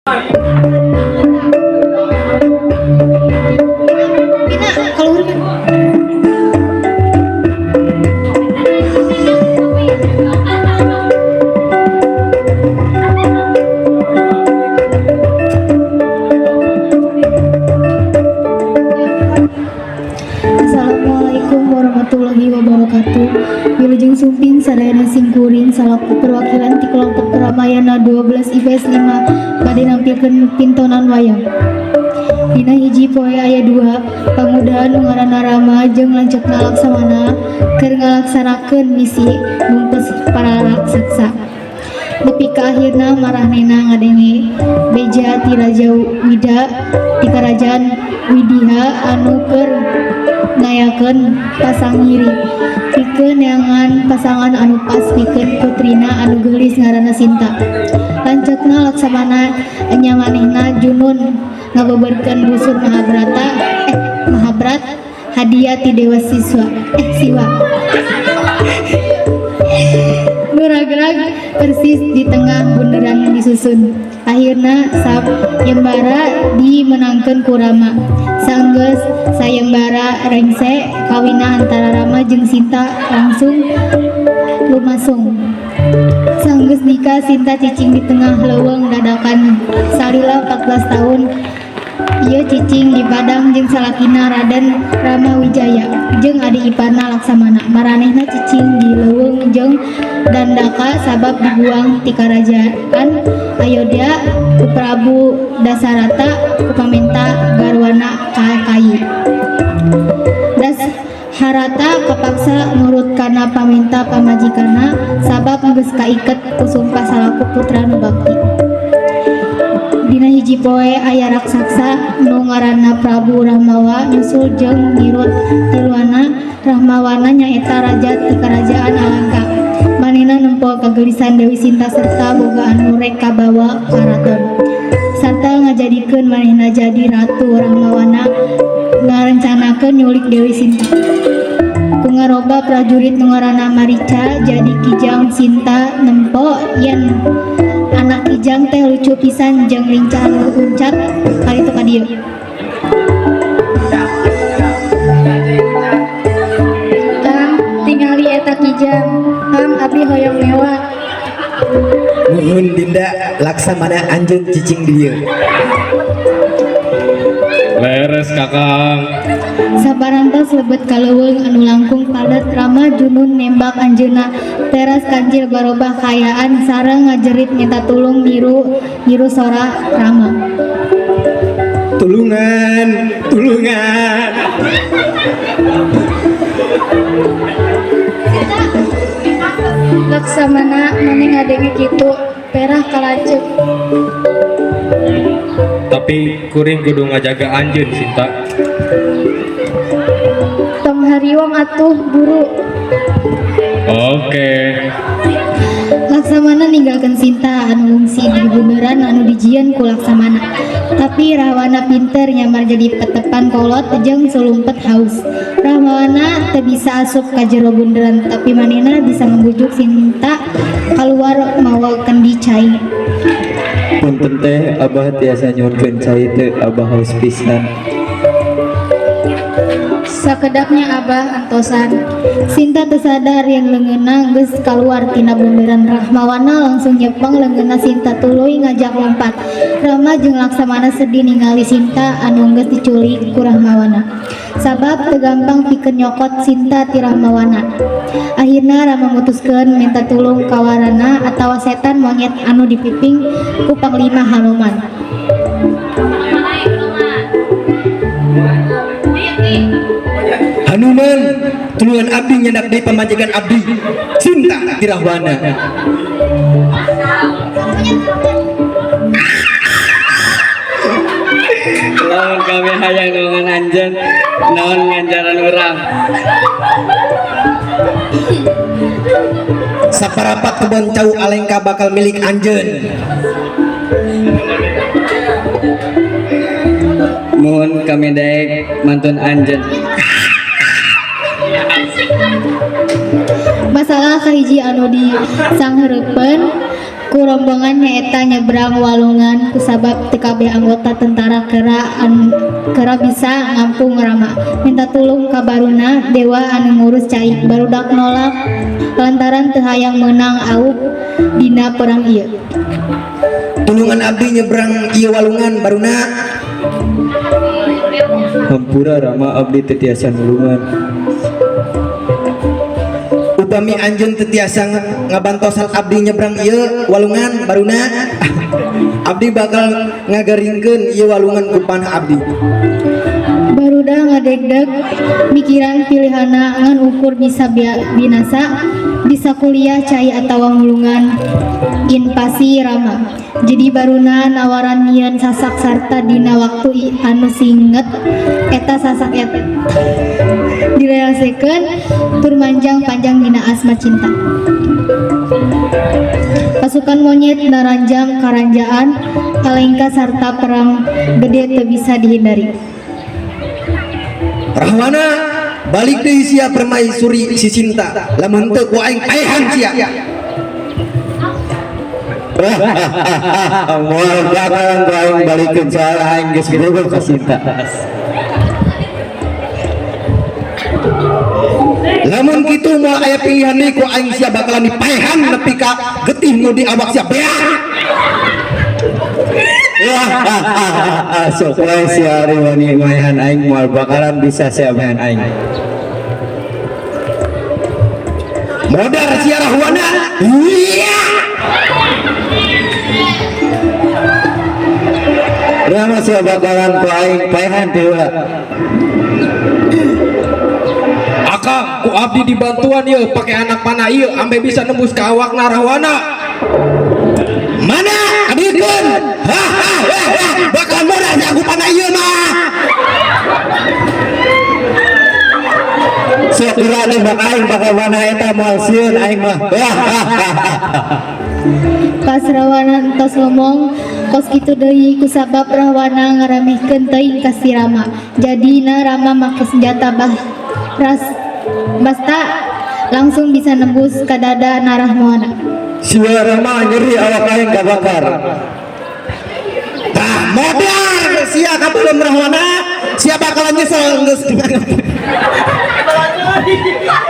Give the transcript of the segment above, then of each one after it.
Pina kaluhur kan. Assalamualaikum warahmatullahi wabarakatuh. Wilujeng sumping sadayana. Simkuring salaku perwakilan ti kelompok Ramayana 12 IPS 5 bade nampilkeun pintonan wayang. Dina hiji poe aya dua pamuda nu ngaranna Rama jeung lanceukna Laksamana keur ngalaksanakeun misi numpes para raksasa. Nepi ka akhirna maranehna ngadenge beja ti Raja Wida ti Karajaan Widiha anu keur ngayakeun pasangiri pikeun neangan pasangan anu pas pikeun putrina anu geulis ngaranna Sinta. Lanceukna Laksamana nya manehna junun ngabeberkeun busur Mahabrata, eh, Mahabrat hadiah ti Dewa Siswa, eh, Siwa nu ragrag persis di tengah bunderan disusun. Akhirna sayembara dimenangkeun ku Rama. Sanggeus sayembara rengse, kawina antara Rama jeung Sinta langsung lumangsung. Sanggeus nikah, Sinta cicing di tengah leuweung dadakan salila 14 tahun. Ieu cicing di padang jeung salakina Raden Rama Wijaya jeung adi iparna Laksamana. Maranehna cicing di leuweung jeung dandaka sabab dibuang ti Karajaan Ayodya ku Prabu Dasarata ku pamenta garwana Kaikeyi. Dasharata kapaksa nurut kana pamenta pamajikanna sabab geus kaiket ku sumpah salaku putra nu bakti. Dina hiji poe aya raksasa nu ngaranna Prabu Rahmawa nyusul jeung ngirut tiluanna. Rahmawana nyaeta raja ti Karajaan Alengka. Manehna nempo kageulisan Dewi Sinta serta boga anu rek kabawa karaton sarta ngajadikeun manehna jadi ratu. Rahmawana ngarencanakeun nyulik Dewi Sinta. Ku ngaroba prajurit nu ngaranna Marica jadi kijang. Sinta nempo yen anak kijang teh lucu pisan jeung lincah luncat kaditu ka dieu. Kang, tingali eta kijang. Kang, abi hoyong mewa. Nuhun, Dinda. Laksamana, anjeun cicing di dieu. Leres, Kakang. Saparantos lebet ka leuweung anu langkung padet, Rama junun nembak anjeunna. Teras kancil barobah kaayaan sareng ngajerit minta tulung niru niru sora Rama. Tulungan, tulungan. Laksamana, maneh ngadenge kitu? Perah ka lanceuk. Tapi kuring kudu ngajaga anjeun, Sinta. Tong hariwang atuh, buru. Oke. Laksamana ninggalkeun Sinta anu ngungsi di bunderan anu dijieun ku Laksamana. Tapi Rahwana pinter nyamar jadi petepan kolot jeung sulumpet haus. Rahwana teu bisa asup ka jero bunderan, tapi manehna bisa ngebujuk Sinta kaluar mawa kendi cai. Punten teh, Abah tiasa nyuhunkeun cai teu? Abah haus pisan. Sakedap nya, Abah antosan. Sinta teu sadar yen leungeunna geus kaluar tina bunderan. Rahmawana langsung nyepeng leungeunna Sinta tuluy ngajak lompat. Rama jeung Laksamana sedih ningali Sinta anu geus diculik ku Rahmawana. Sabab teu gampang pikeun nyokot Sinta ti Rahmawana. Akhirna Rama mutuskeun minta tulung ka warana atawa setan monyet anu dipimpin ku Panglima Hanuman. Hanuman, tulungan abdi nyandak deui pamajikan abdi. Sinta ti Rahwana. Lamun kami hayang nulungan anjeun, naon nganjaran urang? Saparapat kebon cau Alengka bakal milik anjeun. Muhun, kami daek mantun anjeun. Masalah kahiji anu di sangheurepeun Ku rombongan nyaeta nyebrang walungan kusabab teu kabeh anggota tentara kera bisa ngampung Rama minta tulung ka Baruna dewa anu ngurus cai. Barudak nolak lantaran teu hayang meunang aub dina perang ieu. Tulungan abdi nyebrang ieu walungan, Baruna. Hampura Rama, abdi teu tiasa nulungan. Upami anjeun teu tiasa ngabantosan abdi nyebrang ieu walungan, Baruna, abdi bakal ngagaringkeun ieu walungan ku panah abdi. Baruda ngadegdeg mikiran pilihana ngan ukur bisa binasa, bisa kuliah cai atawa mulungan invasi Rama. Jadi Baruna nawaran nyieun sasak sarta dina waktu anu singet eta sasak eta direalisasikan tur manjang panjang dina asma cinta. Pasukan monyet naranjang karanjaan Alengka sarta perang gede teu bisa dihindari. Rahwana, balik deui sia permaisuri si Sinta, lamun teu ku aing paehan sia. Moal bakalan ku aing balikeun, soalna aing geus bogoh ka Sinta. Lamun kitu moal aya pilihan deui, ku aing sia bakalan dipaehan nepi ka getih nu di awak sia beak. Sok wae sia ari wani maehan aing, moal bakalan bisa sia maehan aing. Modar sia, Rahwana. Iya. Rama, sia bakalan ku aing paehan teh heula. Akang, ku abdi dibantuan ieu pake anak panah ieu ambe bisa nembus ka awakna Rahwana. Mana adikeun? Ha ha ha ha, bakal modar sia ku panah ieu mah. Sok geura nembak aing bakal mana eta, moal sieun aing mah. Pas Rahwana entos ngomong kos kitu deui kusabab Rahwana ngaremehkeun teuing ka si Rama. Jadina Rama make senjata bah ras basta langsung bisa nembus ka dada na Rahwana. Sia Rama, nyeri awak aing kabakar. Tah, modar sia kabelum Rahwana, sia bakalan nyesel geus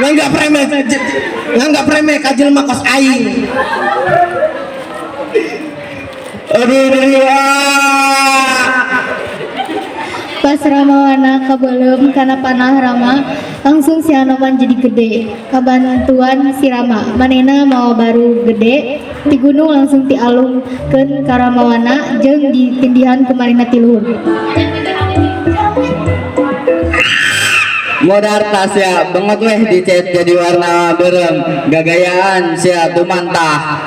nganggap remeh ka jelema kos aing. Aduh, nyeri ah. Pas Ramawana kabelum kana panah Rama, langsung si Anoman jadi gede. Kabantuan si Rama, manehna mawa baru gede ti gunung langsung dialungkeun ka Ramawana jeung ditindihan ku manehna ti luhur. Modar tah sia, bengot weh dicet jadi warna beureum, gagayaan sia tuman tah.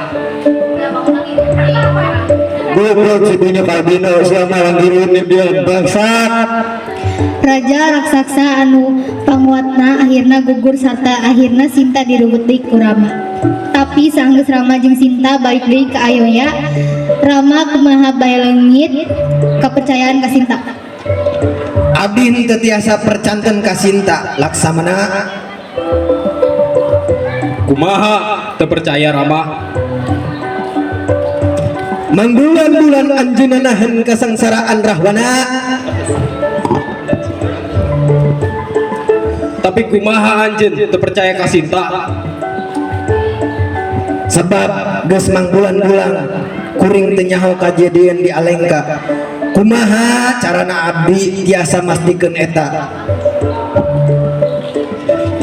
Goblok si dunya kalbino, sia malah ngirim dia bangsat. Raja raksasa anu panguatna akhirna gugur sarta akhirna Sinta direbut deui ku Rama. Tapi sanggeus Rama jeung Sinta balik deui ka Ayoya, Rama kumaha bae leungit kepercayaan ka Sinta. Abdi henteu tiasa percanten ka Sinta, Laksamana. Kumaha teu percaya, Rama? Mangbulan-bulan anjeunna nahan kasangsaraan, Rahwana. Tapi kumaha anjeun teu percaya ka Sinta? Sebab geus mangbulan-bulan kuring teu nyaho kajadian di Alengka. Kumaha carana abdi tiasa mastikeun eta?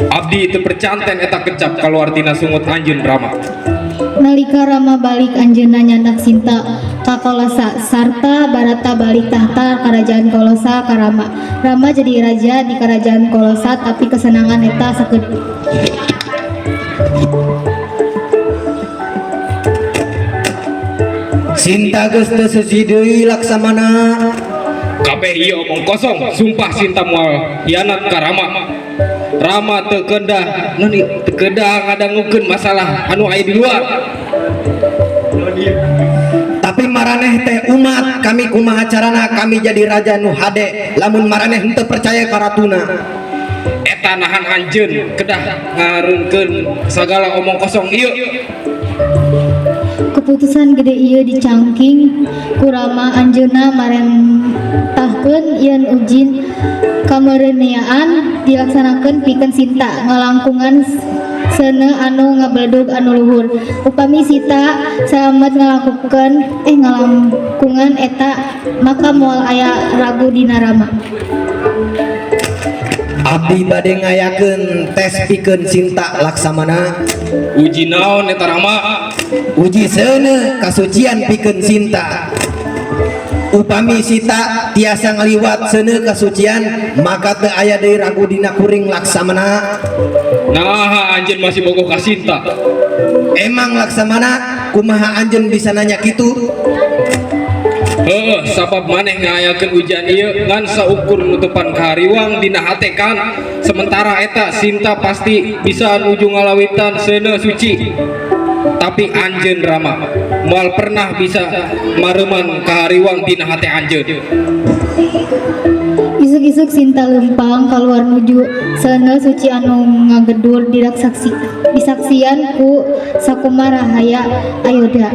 Abdi teu percanten eta kecap kaluar tina sungut anjeun, Rama. Nalika Rama balik, anjeunna nyandak Sinta ka Kolosa sarta Barata balik tahta kerajaan Kolosa ka Rama. Rama jadi raja di kerajaan Kolosa, tapi kesenangan eta sakedeung. Sinta geus teu suci deui, Laksamana. Kabeh ieu omong kosong, sumpah Sinta moal hianat ka Rama. Rama teu kedah naon ieu, teu kedah ngadangukeun masalah anu aya di luar. Tapi maraneh teh umat kami, kumaha carana kami jadi raja nu hade lamun maraneh henteu percaya ka ratuna? Eta nahan anjeun kedah ngareunkeun sagala omong kosong ieu. Keputusan gede ieu dicangking ku Rama. Anjeunna marentahkeun yen uji kameureunniaan dilaksanakeun pikeun Sinta ngalangkungan seuneu anu ngabeledug anu luhur. Upami Sita salamet ngalakukeun ngalangkungan eta, maka moal aya ragu dina Rama. Abdi bade ngayakeun tes pikeun Sinta, Laksamana. Uji naon eta, Rama? Uji seuneu kasucian pikeun Sinta. Upami Sita tiasa ngaliwat seuneu kasucian, maka teu aya deui ragu dina kuring, Laksamana. Naha anjeun masih bogoh ka Sinta? Emang Laksamana, kumaha anjeun bisa nanya kitu? Heeh, sabab maneh ngayakeun ujian ieu ngan saukur nutupan kahariwang dina hate kan. Sementara eta Sinta pasti bisa nuju ngalawitan seuneu suci. Tapi anjeun, Rama, moal pernah bisa mareuman kahariwang dina hate anjeun. Isuk-isuk Sinta leumpang kaluar nuju seuneu suci anu ngagedur disaksi disaksian ku sakumaha rahaya Ayodha.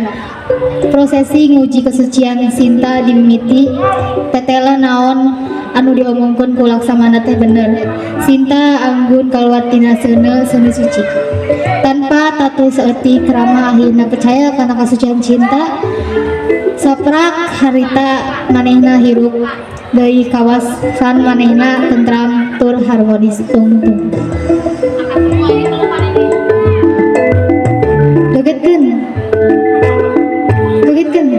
Prosesi nguji kesucian Sinta dimimiti. Tetela naon anu diomongkeun ku Laksamana teh bener. Sinta anggun kaluar tina seuneu seuneu suci. Tanpa tatu saeutik, Rama akhirna percaya kana kasucian Sinta. Saprak harita manehna hirup deui, kawasan manehna tentram tur harmonis tungtung. Jogetkeun. Jogetkeun.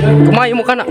Kumaha ieu mukana?